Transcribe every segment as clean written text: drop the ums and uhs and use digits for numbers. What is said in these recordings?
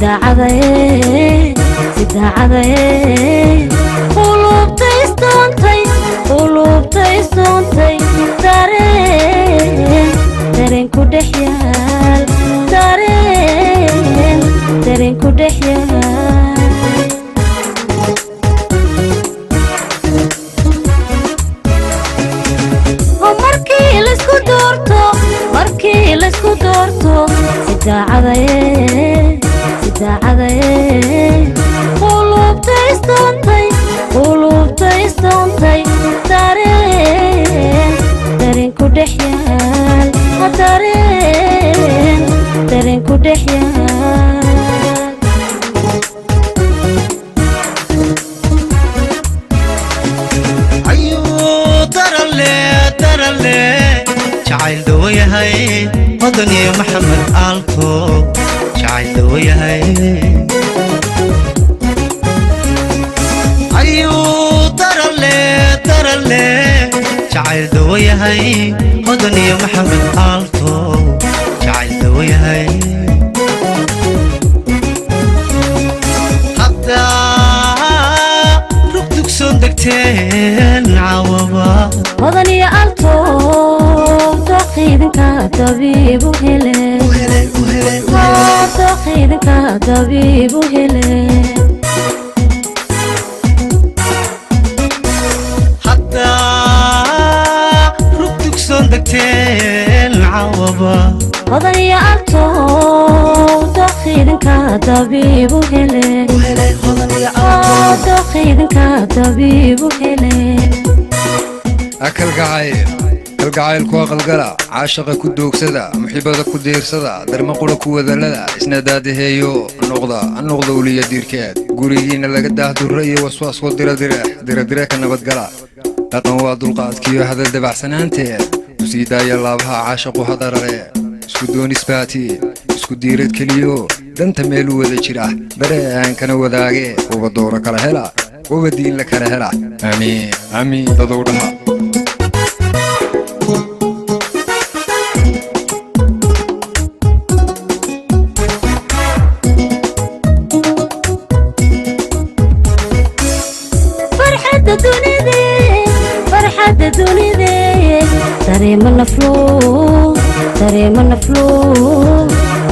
Daacadaye, si daacadaye, qulubta isdoontay, qulubta isdoontay, dareen, dareen ku dhex yaal, dareen, dareen ku dhex yaal. Oo markii laysku doorto, markii laysku doorto, si daacadaye, si daacadaye, qulubta isdoontay, qulubta isdoontay, dareen, dareen ku dhex yaal, dareen, dareen ku dhex yaal. Ayuu daralle, daralle, jacayl dawo yahay, Hodan iyo Maxamed Aalto, jacayl dawo yahay. Ayuu daralle, daralle, jacayl dawo yahay, Hodan iyo Maxamed Aalto, jacayl dawo yahay. Haddaa rugdugsoon degteen caawaba. Hodan iyo Alto, doqiidinka dabiibu hele, doqiidinka dabiibu hele. Haddaa rugdugsoon degteen caawaba. Hodan iyo Alto, doqiidinka dabiibu hele, doqiidinka dabiibu hele. Kalgacayl, kalgacaylku aqalgala, caashaqa ku doogsada, muxibada ku diirsada, darma qura ku wadalada, isna daadaheeyo, noqda noqda uliya diirkeed, gurigiina laga daahdurra iyo waswaasoo diradire diradire ka nabadgala. Dhaqan waa dulqaadkiyo hadal dabacsanaanteed, u sii daaya laabaha caashaqu hadarare, isku doonisbaati, isku diirad keliyo, danta meelu wada jira, dareenkana wadaage, uba dooro kala hela, uba diin la kala hela. Amiin, amiin, dadow dhaha. Farxadda dunide, farxadda dunide, dareema naflo, dareema naflo,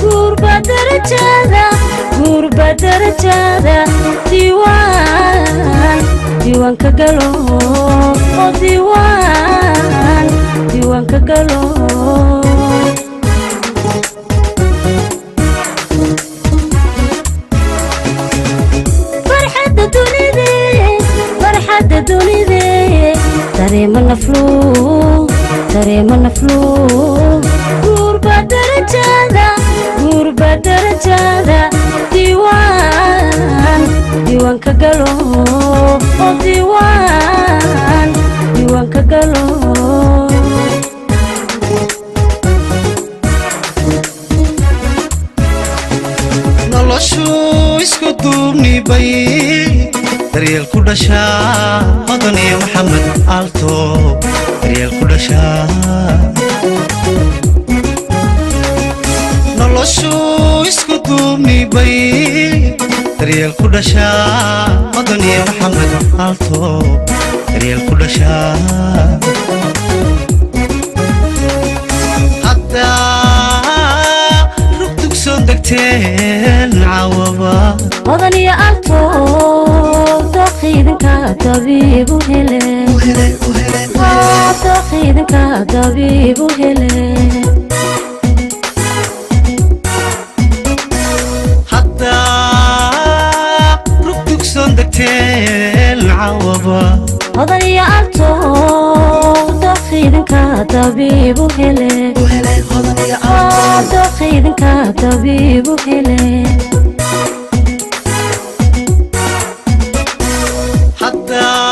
guurba darajada, guurba darajada, diiwaan, diiwaanka galo, oo diiwaan, diiwaanka galo. Farxadda dunide, farxadda dunide, dareema naflo, dareema naflo, guurba darajada, guurba darajada, diiwaan, diiwaanka galo, oo diiwaan, diiwaanka galo. Noloshu isku duubnibay daryeel ku dhashaa, Hodan iyo Maxamed Aalto, daryeel ku dhashaa. Noloshu isku duubnibay daryeel ku dhashaa, Hodan iyo Maxamed Aalto, daryeel ku dhashaa. Haddaa rugdugsoon degteen caawaba. Hodan iyo Alto, doqiidinka dabiibu hele, doqiidinka dabiibu hele. Haddaa rugdugsoon degteen caawaba. Hodan iyo Alto, doqiidinka dabiibu hele, doqiidinka dabiibu hele.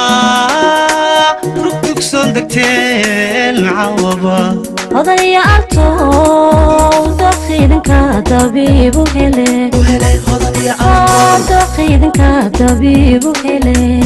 Haddaa rugdugsoon degteen caawaba. Hodan iyo Alto, doqiidinka dabiibu hele, doqiidinka dabiibu hele.